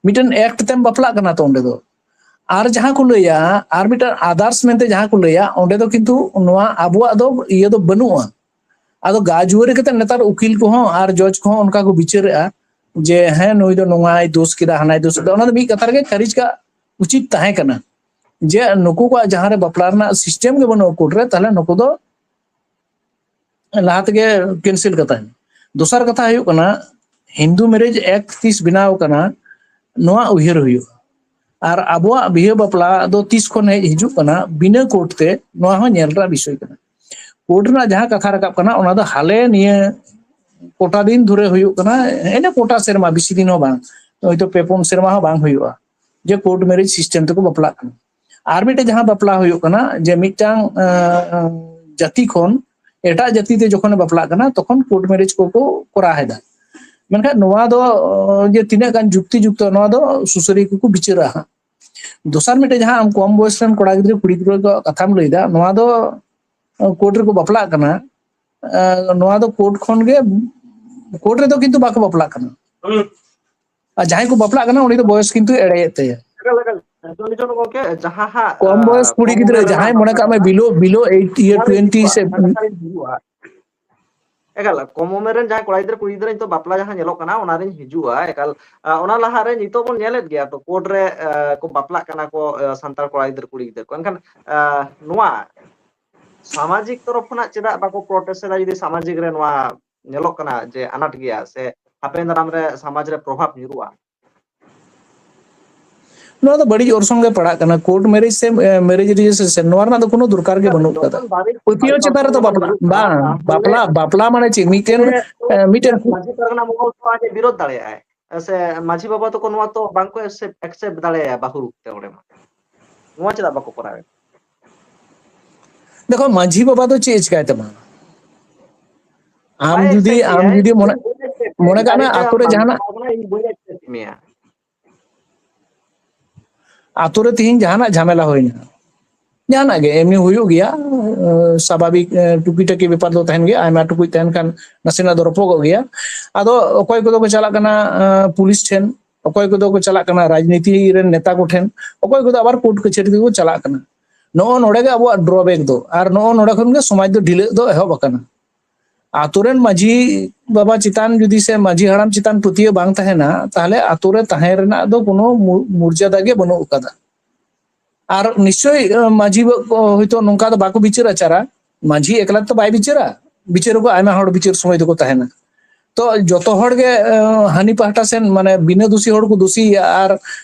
ᱢᱤᱫᱴᱮᱱ ᱮᱠᱴ ᱛᱮᱢ ᱵᱟᱯᱞᱟᱜ ᱠᱟᱱᱟ ᱛᱚ ᱚᱸᱰᱮ ᱫᱚ᱾ ᱟᱨ ᱡᱟᱦᱟᱸ ᱠᱚ ᱞᱟᱹᱭᱟ, ᱟᱨ ᱢᱤᱫᱴᱮᱱ ᱟᱫᱟᱨᱥ ᱢᱮᱱᱛᱮ ᱡᱟᱦᱟᱸ ᱠᱚ ᱞᱟᱹᱭᱟ, ᱚᱸᱰᱮ ᱫᱚ ᱠᱤᱱᱛᱩ ᱱᱚᱣᱟ ᱟᱵᱚᱣᱟᱜ ᱫᱚ ᱤᱭᱟᱹ ᱫᱚ ᱵᱟᱹᱱᱩᱜᱼᱟ᱾ ᱟᱫᱚ ᱜᱟ ᱡᱩᱣᱟᱹᱨᱤ ᱠᱟᱛᱮ ᱱᱮᱛᱟᱨ ᱩᱠᱤᱞ ᱠᱚᱦᱚᱸ ᱟᱨ ᱡᱚᱡᱽ ᱠᱚᱦᱚᱸ ᱚᱱᱠᱟ ᱠᱚ ᱵᱤᱪᱟᱹᱨᱮᱜᱼᱟ ᱡᱮ ᱦᱮᱸ, ᱱᱩᱭ ᱫᱚ ᱱᱚᱣᱟᱭ ᱫᱳᱥ ᱠᱮᱫᱟ, ᱦᱟᱱᱟᱭ ᱫᱳᱥ ᱠᱮᱫᱟ᱾ ᱚᱱᱟ ᱫᱚ ᱢᱤᱫ ᱠᱟᱛᱷᱟ ᱨᱮᱜᱮ ᱠᱷᱟᱹᱨᱤᱡ ᱠᱟᱜ ᱩᱪᱤᱛ ᱛᱟᱦᱮᱸ ᱠᱟᱱᱟ ᱡᱮ ᱱᱩᱠᱩ ᱠᱚᱣᱟᱜ ᱡᱟᱦᱟᱸ ᱨᱮ ᱵᱟᱯᱞᱟ ᱨᱮᱱᱟᱜ ᱥᱤᱥᱴᱮᱢ ᱜᱮ ᱵᱟᱹᱱᱩᱜᱼᱟ ᱠᱳᱨᱴ ᱨᱮ, ᱛᱟᱦᱞᱮ ᱱᱩᱠᱩ ᱫᱚ ᱞᱟᱦᱟ ᱛᱮᱜᱮ ᱠᱮᱱᱥᱮᱞ ᱠᱟᱛᱟᱭ᱾ ᱫᱚᱥᱟᱨ ᱠᱟᱛᱷᱟ ᱦᱩᱭᱩᱜ ᱠᱟᱱᱟ, ᱦᱤᱱᱫᱩ ᱢᱮᱨᱮᱡᱽ ᱮᱠᱴ ᱛᱤᱥ ᱵᱮᱱᱟᱣ ᱠᱟᱱᱟ, ᱱᱚᱣᱟ ᱩᱭᱦᱟᱹᱨ ᱦᱩᱭᱩᱜᱼᱟ᱾ ᱟᱨ ᱟᱵᱚᱣᱟᱜ ᱵᱤᱦᱟᱹ ᱵᱟᱯᱞᱟ ᱫᱚ ᱛᱤᱥ ᱠᱷᱚᱱ ᱦᱮᱡ ᱦᱤᱡᱩᱜ ᱠᱟᱱᱟ ᱵᱤᱱᱟᱹ ᱠᱳᱨᱴ ᱛᱮ, ᱱᱚᱣᱟ ᱦᱚᱸ ᱧᱮᱞ ᱨᱮᱱᱟᱜ ᱵᱤᱥᱚᱭ ᱠᱟᱱᱟ᱾ ᱠᱳᱨᱴ ᱨᱮᱱᱟᱜ ᱡᱟᱦᱟᱸ ᱠᱟᱛᱷᱟ ᱨᱟᱠᱟᱵ ᱠᱟᱱᱟ, ᱚᱱᱟ ᱫᱚ ᱦᱟᱞᱮ ᱱᱤᱭᱟᱹ ᱠᱚᱴᱟ ᱫᱤᱱ ᱫᱷᱚᱨᱮ ᱦᱩᱭᱩᱜ ᱠᱟᱱᱟ, ᱮᱱᱮ ᱠᱚᱴᱟ ᱥᱮᱨᱢᱟ, ᱵᱮᱥᱤ ᱫᱤᱱ ᱦᱚᱸ ᱵᱟᱝ, ᱦᱚᱭᱛᱳ ᱯᱮ ᱯᱩᱱ ᱥᱮᱨᱢᱟ ᱦᱚᱸ ᱵᱟᱝ ᱦᱩᱭᱩᱜᱼᱟ, ᱡᱮ ᱠᱳᱨᱴ ᱢᱮᱨᱮᱡᱽ ᱥᱤᱥᱴᱮᱢ ᱛᱮᱠᱚ ᱵᱟᱯᱞᱟᱜ ᱠᱟᱱᱟ᱾ ᱟᱨ ᱢᱤᱫᱴᱮᱡ ᱡᱟᱦᱟᱸ ᱵᱟᱯᱞᱟ ᱦᱩᱭᱩᱜ ᱠᱟᱱᱟ, ᱡᱮ ᱢᱤᱫᱴᱟᱝ ᱟᱸ, ᱟᱸ, ᱡᱟᱹᱛᱤ ᱠᱷᱚᱱ ᱮᱴᱟᱜ ᱡᱟᱹᱛᱤ ᱛᱮ ᱡᱚᱠᱷᱚᱱᱮ ᱵᱟᱯᱞᱟᱜ ᱠᱟᱱᱟ, ᱛᱚᱠᱷᱚᱱ ᱠᱳᱨᱴ ᱢᱮᱨᱮᱡᱽ ᱠᱚᱠᱚ ᱠᱚᱨᱟᱣ ᱮᱫᱟ᱾ ᱢᱮᱱᱠᱷᱟᱱ ᱱᱚᱣᱟ ᱫᱚ ᱟᱸ, ᱡᱮ ᱛᱤᱱᱟᱹᱜ ᱜᱟᱱ ᱡᱩᱠᱛᱤ ᱡᱩᱠᱛᱚ, ᱱᱚᱣᱟ ᱫᱚ ᱥᱩᱥᱟᱹᱨᱤᱭᱟᱹ ᱠᱚᱠᱚ ᱵᱤᱪᱟᱹᱨᱟ ᱦᱟᱸᱜ᱾ ᱫᱚᱥᱟᱨ ᱢᱤᱫᱴᱮᱡ ᱡᱟᱦᱟᱸ ᱟᱢ ᱠᱚᱢ ᱵᱚᱭᱮᱥ ᱨᱮᱱ ᱠᱚᱲᱟ ᱜᱤᱫᱽᱨᱟᱹ ᱠᱩᱲᱤ ᱜᱤᱫᱽᱨᱟᱹ ᱠᱚᱣᱟᱜ ᱠᱟᱛᱷᱟᱢ ᱞᱟᱹᱭᱫᱟ, ᱱᱚᱣᱟ ᱫᱚ ᱟᱸ, ᱠᱳᱨᱴ ᱨᱮᱠᱚ ᱵᱟᱯᱞᱟᱜ ᱠᱟᱱᱟ᱾ ᱟᱸ, ᱱᱚᱣᱟ ᱫᱚ ᱠᱳᱨᱴ ᱠᱷᱚᱱ ᱜᱮ, ᱠᱳᱨᱴ ᱨᱮᱫᱚ ᱠᱤᱱᱛᱩ ᱵᱟᱠᱚ ᱵᱟᱯᱞᱟᱜ ᱠᱟᱱᱟ᱾ ᱟᱨ ᱡᱟᱦᱟᱸᱭ ᱠᱚ ᱵᱟᱯᱞᱟᱜ ᱠᱟᱱᱟ, ᱩᱱᱤ ᱫᱚ ᱵᱚᱭᱚᱥ ᱠᱤᱱᱛᱩ ᱮᱲᱮᱭᱮᱫ ᱛᱟᱭᱟ᱾ ᱮᱠᱟᱞ, ᱮᱠᱟᱞ᱾ ᱡᱚᱱ ᱡᱚᱱ ᱜᱚᱢᱠᱮ, ᱡᱟᱦᱟᱸ ᱦᱟᱸᱜ, ᱠᱚᱢ ᱵᱚᱭᱚᱥ ᱟᱸ, ᱠᱩᱲᱤ ᱠᱚᱢ ᱜᱤᱫᱽᱨᱟᱹ ᱩᱢᱮᱨ ᱨᱮᱱᱟᱜ ᱡᱟᱦᱟᱸᱭ, ᱢᱚᱱᱮ ᱵᱟᱯᱞᱟ ᱠᱟᱜ ᱢᱮ, ᱠᱟᱱᱟ, below, below eight year, ᱚᱱᱟ ᱨᱮ twenty ᱦᱤᱡᱩᱜᱼᱟ, ᱥᱮ ᱚᱱᱟ ᱨᱮ ᱦᱤᱡᱩᱜᱼᱟ᱾ ᱮᱠᱟᱞ, ᱠᱚᱢ ᱩᱢᱮᱨ ᱨᱮᱱ ᱡᱟᱦᱟᱸᱭ ᱠᱚᱲᱟ ᱜᱤᱫᱽᱨᱟᱹ, ᱠᱩᱲᱤ ᱜᱤᱫᱽᱨᱟᱹ ᱱᱤᱛᱚᱜ ᱵᱟᱯᱞᱟ ᱡᱟᱦᱟᱸ ᱧᱮᱞᱚᱜ ᱠᱟᱱᱟ, ᱚᱱᱟ ᱨᱤᱧ ᱦᱤᱡᱩᱜᱼᱟ᱾ ᱮᱠᱟᱞ, ᱟᱸ, ᱚᱱᱟ ᱞᱟᱦᱟ ᱨᱮ ᱱᱤᱛᱚᱜ ᱵᱚᱱ ᱧᱮᱞᱮᱫ ᱜᱮᱭᱟ ᱛᱚ, ᱠᱳᱨᱴ ᱨᱮ, ᱟᱸ, ᱠᱚ ᱵᱟᱯᱞᱟᱜ ᱠᱟᱱᱟ ᱠᱚ, ᱟᱸ, ᱥᱟᱱᱛᱟᱲ ᱠᱚᱲᱟ ᱜᱤᱫᱽᱨᱟᱹ, ᱠᱩᱲᱤ ᱜᱤᱫᱽᱨᱟᱹ ᱠᱚ᱾ ᱮᱱᱠᱷᱟᱱ, ᱟᱸ, ᱱᱚᱣᱟ ᱥᱟᱢᱟᱡᱤᱠ ᱛᱚᱨᱚᱯ ᱠᱷᱚᱱᱟᱜ ᱪᱮᱫᱟᱜ ᱵᱟᱠᱚ ᱯᱨᱚᱴᱮᱥᱴ ᱮᱫᱟ? ᱡᱩᱫᱤ ᱥᱟᱢᱟᱡᱤᱠ ᱨᱮ ᱱᱚᱣᱟ ᱧᱮᱞᱚᱜ ᱠᱟᱱᱟ ᱡᱮ ᱟᱱᱟᱴ ᱜᱮᱭᱟ ᱥᱮ ᱦᱟᱯᱮᱱ ᱫᱟᱨᱟᱢ ᱨᱮ ᱥᱚᱢᱟᱡᱽ ᱨᱮ ᱯᱨᱚᱵᱷᱟᱵᱽ ᱧᱩᱨᱩᱜᱼᱟ? ᱱᱚᱣᱟ ᱫᱚ ᱵᱟᱹᱲᱤᱡ ᱚᱨᱥᱚᱝ ᱜᱮ ᱯᱟᱲᱟᱜ ᱠᱟᱱᱟ᱾ ᱠᱳᱨᱴ ᱢᱮᱨᱮᱡᱽ ᱥᱮ, ᱮ, ᱢᱮᱨᱮᱡᱽ ᱨᱮᱡᱤᱥᱴᱨᱮᱥᱚᱱ, ᱱᱚᱣᱟ ᱨᱮᱱᱟᱜ ᱫᱚ ᱠᱳᱱᱳ ᱫᱚᱨᱠᱟᱨ ᱜᱮ ᱵᱟᱹᱱᱩᱜ ᱠᱟᱫᱟ᱾ ᱡᱚᱠᱷᱚᱱ ᱵᱟᱹᱲᱤᱡ ᱯᱟᱹᱛᱭᱟᱹᱣ ᱵᱟᱹᱲᱤᱡ ᱪᱮᱛᱟᱱ ᱨᱮᱫᱚ ᱚᱨᱥᱚᱝ ᱵᱟᱯᱞᱟ ᱧᱩᱨᱩᱜ ᱠᱟᱱᱟ, ᱵᱟᱝ, ᱛᱟᱦᱚᱞᱮ ᱵᱟᱯᱞᱟ, ᱵᱟᱯᱞᱟ ᱢᱟᱱᱮ ᱪᱮᱫ? ᱢᱤᱫᱴᱮᱱ, ᱮ, ᱢᱤᱫᱴᱮᱱ ᱢᱟᱹᱡᱷᱤ ᱯᱟᱨᱜᱟᱱᱟ ᱢᱚᱦᱚᱞ ᱛᱚ ᱟᱡ ᱮ ᱵᱤᱨᱳᱫ ᱫᱟᱲᱮᱭᱟᱜᱼᱟᱭ᱾ ᱥᱮ ᱢᱟᱹᱡᱷᱤ ᱵᱟᱵᱟ ᱛᱟᱠᱚ ᱱᱚᱣᱟ ᱛᱚ ᱵᱟᱝᱠᱚ accept, accept ᱫᱟᱲᱮᱭᱟᱭᱟ ᱵᱟᱹᱦᱩ ᱨᱩᱯ ᱛᱮ ᱚᱸᱰᱮ ᱢᱟ᱾ ᱱᱚᱣᱟ ᱪᱮᱫᱟᱜ ᱵᱟᱠᱚ ᱠᱚᱨᱟᱣᱮᱫ? ᱫᱮᱠᱷᱚ, ᱢᱟᱹᱡᱷᱤ ᱵᱟᱵᱟ ᱫᱚ ᱪᱮᱫ ᱮ ᱪᱤᱠᱟᱹᱭ ᱛᱟᱢᱟ? ᱟᱢ ᱡᱩᱫᱤ ᱟᱢ ᱡᱩᱫᱤ ᱢᱚᱱᱮ ᱢᱚᱱᱮ ᱠᱟᱜ ᱢᱮ, ᱟᱛᱳ ᱨᱮ ᱡᱟᱦᱟᱱᱟᱜ ᱟᱛᱳ ᱨᱮ ᱛᱤᱦᱤᱧ ᱡᱟᱦᱟᱱᱟᱜ ᱡᱷᱟᱢᱮᱞᱟ ᱦᱩᱭᱱᱟ, ᱡᱟᱦᱟᱱᱟᱜ ᱜᱮ ᱮᱢᱱᱤ ᱦᱩᱭᱩᱜ ᱜᱮᱭᱟ, ᱥᱟᱵᱷᱟᱵᱤᱠ ᱴᱩᱠᱤ ᱴᱟᱠᱤ ᱵᱮᱯᱟᱨ ᱫᱚ ᱛᱟᱦᱮᱱ ᱜᱮᱭᱟ, ᱟᱭᱢᱟ ᱴᱩᱠᱩᱡ ᱛᱟᱦᱮᱱ ᱠᱷᱟᱱ ᱱᱟᱥᱮᱱᱟᱜ ᱫᱚ ᱨᱚᱯᱚᱜᱚᱜ ᱜᱮᱭᱟ᱾ ᱟᱫᱚ ᱚᱠᱚᱭ ᱠᱚᱫᱚ ᱠᱚ ᱪᱟᱞᱟᱜ ᱠᱟᱱᱟ ᱯᱩᱞᱤᱥ ᱴᱷᱮᱱ, ᱚᱠᱚᱭ ᱠᱚᱫᱚ ᱠᱚ ᱪᱟᱞᱟᱜ ᱠᱟᱱᱟ ᱨᱟᱡᱽᱱᱤᱛᱤ ᱨᱮᱱ ᱱᱮᱛᱟ ᱠᱚᱴᱷᱮᱱ, ᱚᱠᱚᱭ ᱠᱚᱫᱚ ᱟᱵᱟᱨ ᱠᱳᱨᱴ ᱠᱟᱪᱷᱟᱹᱨᱤ ᱛᱮᱠᱚ ᱪᱟᱞᱟᱜ ᱠᱟᱱᱟ᱾ ᱱᱚᱜᱼᱚ ᱱᱚᱰᱮ ᱜᱮ ᱟᱵᱚᱣᱟᱜ ᱰᱨᱚᱵᱮᱠ ᱫᱚ, ᱟᱨ ᱱᱚᱜᱼᱚ ᱱᱚᱰᱮ ᱠᱷᱚᱱ ᱜᱮ ᱥᱚᱢᱟᱡᱽ ᱫᱚ ᱰᱷᱤᱞᱟᱹᱜ ᱫᱚ ᱮᱦᱚᱵ ᱟᱠᱟᱱᱟ᱾ ᱟᱛᱳ ᱨᱮᱱ ᱢᱟᱹᱡᱷᱤ ᱵᱟᱵᱟ ᱪᱮᱛᱟᱱ ᱡᱩᱫᱤ ᱥᱮ ᱢᱟᱹᱡᱷᱤ ᱦᱟᱲᱟᱢ ᱪᱮᱛᱟᱱ ᱯᱟᱹᱛᱭᱟᱹᱣ ᱵᱟᱝ ᱛᱟᱦᱮᱱᱟ, ᱛᱟᱦᱞᱮ ᱟᱛᱳ ᱨᱮ ᱛᱟᱦᱮᱸ ᱨᱮᱱᱟᱜ ᱫᱚ ᱠᱳᱱᱳ ᱢᱩ-, ᱢᱚᱨᱡᱟᱫᱟ ᱜᱮ ᱵᱟᱹᱱᱩᱜ ᱟᱠᱟᱫᱟ᱾ ᱟᱨ ᱱᱤᱥᱪᱳᱭ ᱢᱟᱹᱡᱷᱤ ᱵᱟ-, ᱦᱚᱭᱛᱳ ᱱᱚᱝᱠᱟ ᱫᱚ ᱵᱟᱠᱚ ᱵᱤᱪᱟᱹᱨ ᱟᱪᱟᱨᱟ, ᱢᱟᱹᱡᱷᱤ ᱮᱠᱞᱟ ᱛᱮ ᱵᱟᱭ ᱵᱤᱪᱟᱹᱨᱟ, ᱵᱤᱪᱟᱹᱨ ᱟᱠᱚ ᱟᱭᱢᱟ ᱦᱚᱲ ᱵᱤᱪᱟᱹᱨ ᱥᱚᱢᱚᱭ ᱫᱚᱠᱚ ᱛᱟᱦᱮᱱᱟ᱾ ᱛᱚ ᱡᱚᱛᱚ ᱦᱚᱲ ᱜᱮ ᱦᱟᱹᱱᱤ ᱯᱟᱦᱴᱟ ᱥᱮᱱ ᱢᱟᱱᱮ ᱵᱤᱱᱟᱹ ᱫᱩᱥᱤ ᱦᱚᱲ ᱠᱚ ᱫᱩᱥᱤᱭᱟ ᱟᱨ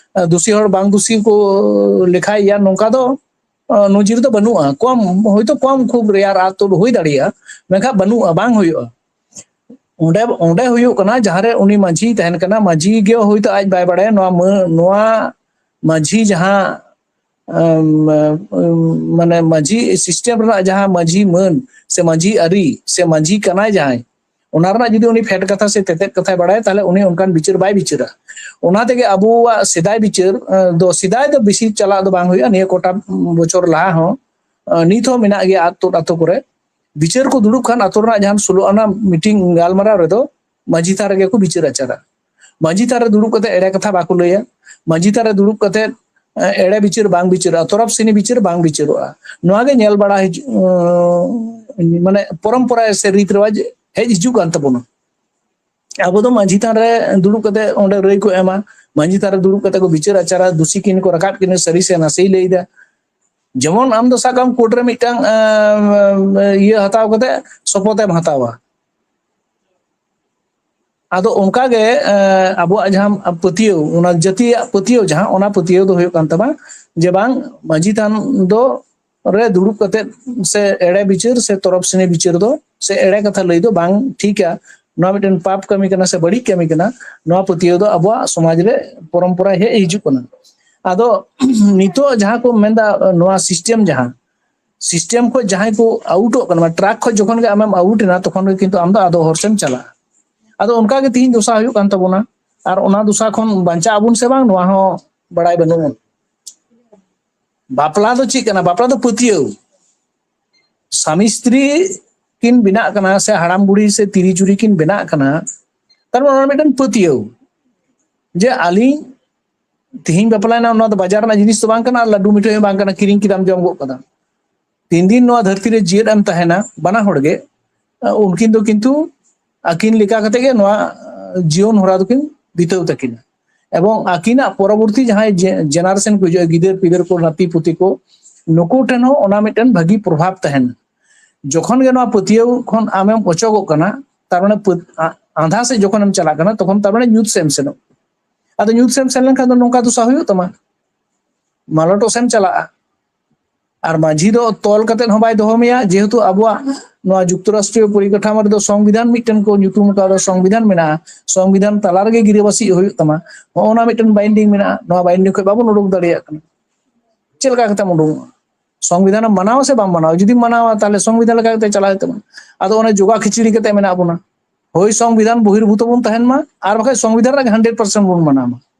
ᱫᱩᱥᱤ ᱦᱚᱲ ᱵᱟᱝ ᱫᱩᱥᱤ ᱠᱚ ᱞᱮᱠᱷᱟᱭᱮᱭᱟ, ᱱᱚᱝᱠᱟ ᱫᱚ ᱱᱚᱡᱤᱨ ᱫᱚ ᱵᱟᱹᱱᱩᱜᱼᱟ᱾ ᱠᱚᱢ, ᱦᱚᱭᱛᱳ ᱠᱚᱢ, ᱠᱷᱩᱵ ᱨᱮᱭᱟᱨ ᱟᱛᱳ ᱦᱩᱭ ᱫᱟᱲᱮᱭᱟᱜᱼᱟ, ᱢᱮᱱᱠᱷᱟᱱ ᱵᱟᱹᱱᱩᱜᱼᱟ, ᱵᱟᱝ ᱦᱩᱭᱩᱜᱼᱟ᱾ ᱚᱸᱰᱮ, ᱚᱸᱰᱮ ᱦᱩᱭᱩᱜ ᱠᱟᱱᱟ ᱡᱟᱦᱟᱸᱨᱮ ᱩᱱᱤ ᱢᱟᱹᱡᱷᱤ ᱛᱟᱦᱮᱱ ᱠᱟᱱᱟ, ᱢᱟᱹᱡᱷᱤ ᱜᱮ ᱦᱚᱭᱛᱳ ᱟᱡ ᱵᱟᱭ ᱵᱟᱲᱟᱭᱟ ᱱᱚᱣᱟ ᱢᱟᱹ-, ᱱᱚᱣᱟ ᱢᱟᱹᱡᱷᱤ ᱡᱟᱦᱟᱸ, ᱟᱢ, ᱟᱢ, ᱢᱟᱱᱮ ᱢᱟᱹᱡᱷᱤ ᱥᱤᱥᱴᱮᱢ ᱨᱮᱱᱟᱜ ᱡᱟᱦᱟᱸ ᱢᱟᱹᱡᱷᱤ ᱢᱟᱹᱱ ᱥᱮ ᱢᱟᱹᱡᱷᱤ ᱟᱹᱨᱤ ᱥᱮ ᱢᱟᱹᱡᱷᱤ ᱠᱟᱱᱟᱭ ᱡᱟᱦᱟᱸᱭ, ᱚᱱᱟ ᱨᱮᱱᱟᱜ ᱡᱩᱫᱤ ᱩᱱᱤ ᱯᱷᱮᱰ ᱠᱟᱛᱷᱟ ᱥᱮ ᱛᱮᱛᱮᱫ ᱠᱟᱛᱷᱟᱭ ᱵᱟᱲᱟᱭᱟ, ᱛᱟᱦᱞᱮ ᱩᱱᱤ ᱚᱱᱠᱟᱱ ᱵᱤᱪᱟᱹᱨ ᱵᱟᱭ ᱵᱤᱪᱟᱹᱨᱟ᱾ ᱚᱱᱟ ᱛᱮᱜᱮ ᱟᱵᱚᱣᱟᱜ ᱥᱮᱫᱟᱭ ᱵᱤᱪᱟᱹᱨ, ᱮ, ᱫᱚ, ᱥᱮᱫᱟᱭ ᱫᱚ ᱵᱮᱥᱤ ᱪᱟᱞᱟᱜ ᱫᱚ ᱵᱟᱝ ᱦᱩᱭᱩᱜᱼᱟ, ᱱᱤᱭᱟᱹ ᱠᱚᱴᱟ ᱵᱚᱪᱷᱚᱨ ᱞᱟᱦᱟ ᱦᱚᱸ, ᱮ, ᱱᱤᱛ ᱦᱚᱸ ᱢᱮᱱᱟᱜ ᱜᱮᱭᱟ ᱟᱛᱳ, ᱟᱛᱳ ᱠᱚᱨᱮ᱾ ᱵᱤᱪᱟᱹᱨ ᱠᱚ ᱫᱩᱲᱩᱵ ᱠᱷᱟᱱ ᱟᱛᱳ ᱨᱮᱱᱟᱜ ᱡᱟᱦᱟᱸ ᱥᱳᱞᱳ ᱟᱱᱟ ᱢᱤᱴᱤᱝ ᱜᱟᱞᱢᱟᱨᱟᱣ ᱨᱮᱫᱚ ᱢᱟᱹᱡᱷᱤ ᱛᱷᱟᱱ ᱨᱮᱜᱮ ᱠᱚ ᱵᱤᱪᱟᱹᱨ ᱟᱪᱟᱨᱟ᱾ ᱢᱟᱹᱡᱷᱤ ᱛᱷᱟᱱ ᱨᱮ ᱫᱩᱲᱩᱵ ᱠᱟᱛᱮ ᱮᱲᱮ ᱠᱟᱛᱷᱟ ᱵᱟᱠᱚ ᱞᱟᱹᱭᱟ᱾ ᱢᱟᱹᱡᱷᱤ ᱛᱷᱟᱱ ᱨᱮ ᱫᱩᱲᱩᱵ ᱠᱟᱛᱮ, ᱮ, ᱮᱲᱮ ᱵᱤᱪᱟᱹᱨ ᱵᱟᱝ ᱵᱤᱪᱟᱹᱨᱚᱜᱼᱟ, ᱛᱚᱨᱚᱯ ᱥᱤᱱᱤ ᱵᱤᱪᱟᱹᱨ ᱵᱟᱝ ᱵᱤᱪᱟᱹᱨᱚᱜᱼᱟ᱾ ᱱᱚᱣᱟ ᱜᱮ ᱧᱮᱞ ᱵᱟᱲᱟ ᱦᱤᱡᱩᱜ, ᱩᱸ, ᱢᱟᱱᱮ ᱯᱚᱨᱚᱢᱯᱚᱨᱟ ᱥᱮ ᱨᱤᱛ ᱨᱮᱣᱟᱡᱽ ᱦᱮᱡ ᱦᱤᱡᱩᱜ ᱠᱟᱱ ᱛᱟᱵᱚᱱᱟ᱾ ᱟᱵᱚ ᱫᱚ ᱢᱟᱹᱡᱷᱤ ᱛᱷᱟᱱ ᱨᱮ ᱫᱩᱲᱩᱵ ᱠᱟᱛᱮ ᱚᱸᱰᱮ ᱨᱟᱹᱭ ᱠᱚ ᱮᱢᱟ, ᱢᱟᱹᱡᱷᱤ ᱛᱷᱟᱱ ᱨᱮ ᱫᱩᱲᱩᱵ ᱠᱟᱛᱮ ᱠᱚ ᱵᱤᱪᱟᱹᱨ ᱟᱪᱟᱨᱟ, ᱫᱩᱥᱤ ᱠᱤᱱ ᱠᱚ ᱨᱟᱠᱟᱵ ᱠᱤᱱᱟ, ᱥᱟᱹᱨᱤ ᱥᱮ ᱱᱟᱥᱮᱭ ᱞᱟᱹᱭ ᱮᱫᱟ᱾ ᱡᱮᱢᱚᱱ ᱟᱢ ᱫᱚ ᱥᱟᱵ ᱠᱟᱜ ᱢᱮ ᱠᱳᱨᱴ ᱨᱮ ᱢᱤᱫᱴᱟᱝ, ᱮᱸ, ᱤᱭᱟᱹ ᱦᱟᱛᱟᱣ ᱠᱟᱛᱮ ᱥᱚᱯᱚᱛ ᱮᱢ ᱦᱟᱛᱟᱣᱟ᱾ ᱟᱫᱚ ᱚᱱᱠᱟ ᱜᱮ, ᱮᱸ, ᱟᱵᱚᱣᱟᱜ ᱡᱟᱦᱟᱸ ᱯᱟᱹᱛᱭᱟᱹᱣ, ᱚᱱᱟ ᱡᱟᱹᱛᱤᱭᱟᱜ ᱯᱟᱹᱛᱭᱟᱹᱣ ᱡᱟᱦᱟᱸ, ᱚᱱᱟ ᱯᱟᱹᱛᱭᱟᱹᱣ ᱫᱚ ᱦᱩᱭᱩᱜ ᱠᱟᱱ ᱛᱟᱢᱟ ᱡᱮ ᱵᱟᱝ, ᱢᱟᱹᱡᱷᱤ ᱛᱷᱟᱱ ᱫᱚ ᱨᱮ ᱫᱩᱲᱩᱵ ᱠᱟᱛᱮ ᱥᱮ ᱮᱲᱮ ᱵᱤᱪᱟᱹᱨ ᱥᱮ ᱛᱚᱨᱚᱯ ᱥᱤᱱᱤ ᱵᱤᱪᱟᱹᱨ ᱫᱚ ᱥᱮ ᱮᱲᱮ ᱠᱟᱛᱷᱟ ᱞᱟᱹᱭ ᱫᱚ ᱵᱟᱝ ᱴᱷᱤᱠᱟ, ᱱᱚᱣᱟ ᱢᱤᱫᱴᱮᱱ ᱯᱟᱯ ᱠᱟᱹᱢᱤ ᱠᱟᱱᱟ ᱥᱮ ᱵᱟᱹᱲᱤᱡ ᱠᱟᱹᱢᱤ ᱠᱟᱱᱟ, ᱱᱚᱣᱟ ᱯᱟᱹᱛᱭᱟᱹᱣ ᱫᱚ ᱟᱵᱚᱣᱟᱜ ᱥᱚᱢᱟᱡᱽ ᱨᱮ ᱯᱚᱨᱚᱢᱯᱚᱨᱟ ᱦᱮᱡ ᱦᱤᱡᱩᱜ ᱠᱟᱱᱟ᱾ ᱟᱫᱚ ᱱᱤᱛᱚᱜ ᱡᱟᱦᱟᱸ ᱠᱚ ᱢᱮᱱᱫᱟ, ᱱᱚᱣᱟ ᱥᱤᱥᱴᱮᱢ ᱡᱟᱦᱟᱸ, ᱥᱤᱥᱴᱮᱢ ᱠᱷᱚᱱ ᱡᱟᱦᱟᱸᱭ ᱠᱚ ᱟᱣᱩᱴᱚᱜ ᱠᱟᱱᱟ, ᱴᱨᱟᱠ ᱠᱷᱚᱱ ᱡᱚᱠᱷᱚᱱ ᱜᱮ ᱟᱢᱮᱢ ᱟᱣᱩᱴ ᱮᱱᱟ, ᱛᱚᱠᱷᱚᱱ ᱜᱮ ᱠᱤᱱᱛᱩ ᱟᱢ ᱫᱚ ᱟᱫᱚ ᱦᱚᱨ ᱥᱮᱢ ᱪᱟᱞᱟᱜᱼᱟ᱾ ᱟᱫᱚ ᱚᱱᱠᱟ ᱜᱮ ᱛᱤᱦᱤᱧ ᱫᱚᱥᱟ ᱦᱩᱭᱩᱜ ᱠᱟᱱ ᱛᱟᱵᱚᱱᱟ᱾ ᱟᱨ ᱚᱱᱟ ᱫᱚᱥᱟ ᱠᱷᱚᱱ ᱵᱟᱧᱪᱟᱜ ᱟᱵᱚᱱ ᱥᱮ ᱵᱟᱝ, ᱱᱚᱣᱟ ᱦᱚᱸ ᱵᱟᱲᱟᱭ ᱵᱟᱹᱱᱩᱜᱼᱟ᱾ ᱵᱟᱯᱞᱟ ᱫᱚ ᱪᱮᱫ ᱠᱟᱱᱟ? ᱵᱟᱯᱞᱟ ᱫᱚ ᱯᱟᱹᱛᱭᱟᱹᱣ᱾ ᱥᱟᱢᱤ ᱥᱛᱨᱤ ᱠᱤᱱ ᱵᱮᱱᱟᱜ ᱠᱟᱱᱟ, ᱥᱮ ᱦᱟᱲᱟᱢ ᱵᱩᱲᱦᱤ ᱥᱮ ᱛᱤᱨᱤ ᱡᱩᱨᱤ ᱠᱤᱱ ᱵᱮᱱᱟᱜ ᱠᱟᱱᱟ, ᱛᱟᱨ ᱢᱟᱱᱮ ᱚᱱᱟ ᱢᱤᱫᱴᱮᱱ ᱯᱟᱹᱛᱭᱟᱹᱣ ᱡᱮ ᱟᱹᱞᱤᱧ ᱛᱤᱦᱤᱧ ᱵᱟᱯᱞᱟᱭᱮᱱᱟ, ᱱᱚᱣᱟ ᱫᱚ ᱵᱟᱡᱟᱨ ᱨᱮᱱᱟᱜ ᱡᱤᱱᱤᱥ ᱫᱚ ᱵᱟᱝ ᱠᱟᱱᱟ, ᱟᱨ ᱞᱟᱹᱰᱩ ᱢᱤᱴᱷᱟᱹᱭ ᱦᱚᱸ ᱵᱟᱝ ᱠᱟᱱᱟ, ᱠᱤᱨᱤᱧ ᱠᱮᱫᱟᱢ, ᱡᱚᱢ ᱜᱚᱫ ᱠᱟᱫᱟᱢ᱾ ᱛᱤᱱ ᱫᱤᱱ ᱱᱚᱣᱟ ᱫᱷᱟᱹᱨᱛᱤ ᱨᱮ ᱡᱤᱭᱮᱫ ᱮᱢ ᱛᱟᱦᱮᱱᱟ, ᱵᱟᱱᱟ ᱦᱚᱲ ᱜᱮ, ᱩᱱᱠᱤᱱ ᱫᱚ ᱠᱤᱱᱛᱩ ᱟᱹᱠᱤᱱ ᱞᱮᱠᱟ ᱠᱟᱛᱮ ᱜᱮ ᱱᱚᱣᱟ ᱡᱤᱭᱚᱱ ᱦᱚᱨᱟ ᱫᱚᱠᱤᱱ ᱵᱤᱛᱟᱹᱣ ᱛᱟᱹᱠᱤᱱᱟ᱾ ᱮᱵᱚᱝ ᱟᱹᱠᱤᱱᱟᱜ ᱯᱚᱨᱚᱵᱚᱨᱛᱤ ᱡᱟᱦᱟᱸᱭ ᱡᱮ-, ᱡᱮᱱᱟᱨᱮᱥᱚᱱ ᱠᱚ ᱦᱤᱡᱩᱜᱼᱟ, ᱜᱤᱫᱟᱹᱨ ᱯᱤᱫᱟᱹᱨ ᱠᱚ, ᱱᱟᱹᱛᱤ ᱯᱩᱛᱤ ᱠᱚ, ᱱᱩᱠᱩ ᱴᱷᱮᱱ ᱦᱚᱸ ᱚᱱᱟ ᱢᱤᱫᱴᱮᱱ ᱵᱷᱟᱹᱜᱤ ᱯᱨᱚᱵᱷᱟᱵᱽ ᱛᱟᱦᱮᱱᱟ᱾ ᱡᱚᱠᱷᱚᱱ ᱜᱮ ᱱᱚᱣᱟ ᱯᱟᱹᱛᱭᱟᱹᱣ ᱠᱷᱚᱱ ᱟᱢᱮᱢ ᱚᱪᱚᱜᱚᱜ ᱠᱟᱱᱟ, ᱛᱟᱨ ᱢᱟᱱᱮ ᱯᱟᱹᱛ-, ᱟ-, ᱟᱸᱫᱷᱟ ᱥᱮᱫ ᱡᱚᱠᱷᱚᱱᱮᱢ ᱪᱟᱞᱟᱜ ᱠᱟᱱᱟ, ᱛᱚᱠᱷᱚᱱ ᱛᱟᱨ ᱢᱟᱱᱮ ᱧᱩᱛ ᱥᱮᱫ ᱮᱢ ᱥᱮᱱᱚᱜ᱾ ᱟᱫᱚ ᱧᱩᱛ ᱥᱮᱫ ᱮᱢ ᱥᱮᱱ ᱞᱮᱱᱠᱷᱟᱱ ᱫᱚ ᱱᱚᱝᱠᱟ ᱫᱚᱥᱟ ᱦᱩᱭᱩᱜ ᱛᱟᱢᱟ, ᱢᱟᱞᱚᱴᱚᱜ ᱥᱮᱫ ᱮᱢ ᱪᱟᱞᱟᱜᱼᱟ᱾ ᱟᱨ ᱢᱟᱹᱡᱷᱤ ᱫᱚ ᱛᱚᱞ ᱠᱟᱛᱮᱫ ᱦᱚᱸ ᱵᱟᱭ ᱫᱚᱦᱚ ᱢᱮᱭᱟ, ᱡᱮᱦᱮᱛᱩ ᱟᱵᱚᱣᱟᱜ ᱱᱚᱣᱟ ᱡᱩᱠᱛᱚᱨᱟᱥᱴᱨᱤᱭᱚ ᱯᱚᱨᱤᱠᱟᱴᱷᱟᱢᱳ ᱨᱮᱫᱚ ᱥᱚᱝᱵᱤᱫᱷᱟᱱ ᱢᱤᱫᱴᱮᱱ ᱠᱚ ᱧᱩᱛᱩᱢ ᱟᱠᱟᱫᱟ, ᱥᱚᱝᱵᱤᱫᱷᱟᱱ ᱢᱮᱱᱟᱜᱼᱟ, ᱥᱚᱝᱵᱤᱫᱷᱟᱱ ᱛᱟᱞᱟ ᱨᱮᱜᱮ ᱜᱤᱨᱟᱹᱵᱟᱹᱥᱤ ᱦᱩᱭᱩᱜ ᱛᱟᱢᱟ, ᱱᱚᱜᱼᱚ ᱱᱟ ᱢᱤᱫᱴᱮᱱ ᱵᱟᱭᱤᱱᱰᱤᱝ ᱢᱮᱱᱟᱜᱼᱟ, ᱱᱚᱣᱟ ᱵᱟᱭᱤᱱᱰᱤᱝ ᱠᱷᱚᱱ ᱵᱟᱵᱚᱱ ᱩᱰᱩᱠ ᱫᱟᱲᱮᱭᱟᱜ ᱠᱟᱱᱟ᱾ ᱪᱮᱫ ᱞᱮᱠᱟ ᱠᱟᱛᱮᱢ ᱩᱰᱩᱠᱚᱜᱼᱟ? ᱥᱚᱝᱵᱤᱫᱷᱟᱱᱮᱢ ᱢᱟᱱᱟᱣᱟ ᱥᱮ ᱵᱟᱢ ᱢᱟᱱᱟᱣᱟ? ᱡᱩᱫᱤᱢ ᱢᱟᱱᱟᱣᱟ, ᱛᱟᱦᱚᱞᱮ ᱥᱚᱝᱵᱤᱫᱷᱟᱱ ᱞᱮᱠᱟ ᱠᱟᱛᱮ ᱪᱟᱞᱟᱜ ᱦᱩᱭᱩᱜ ᱛᱟᱵᱚᱱᱟ᱾ ᱟᱫᱚ ᱚᱱᱮ ᱡᱚᱜᱟ ᱠᱷᱤᱪᱲᱤ ᱠᱟᱛᱮ ᱢᱮᱱᱟᱜ ᱵᱚᱱᱟ, ᱦᱳᱭ ᱥᱚᱝᱵᱤᱫᱷᱟᱱ ᱵᱚᱦᱤᱨᱵᱷᱩᱛᱚ ᱵᱚᱱ ᱛᱟᱦᱮᱱ ᱢᱟ, ᱟᱨ ᱵᱟᱠᱷᱟᱡ ᱥᱚᱝᱵᱤᱫᱷᱟᱱ ᱨᱮᱱᱟᱜ ᱦᱟᱱᱰᱨᱮᱰ ᱯᱟᱨᱥᱮᱱᱴ ᱵᱚᱱ ᱢᱟᱱᱟᱣ ᱢᱟ᱾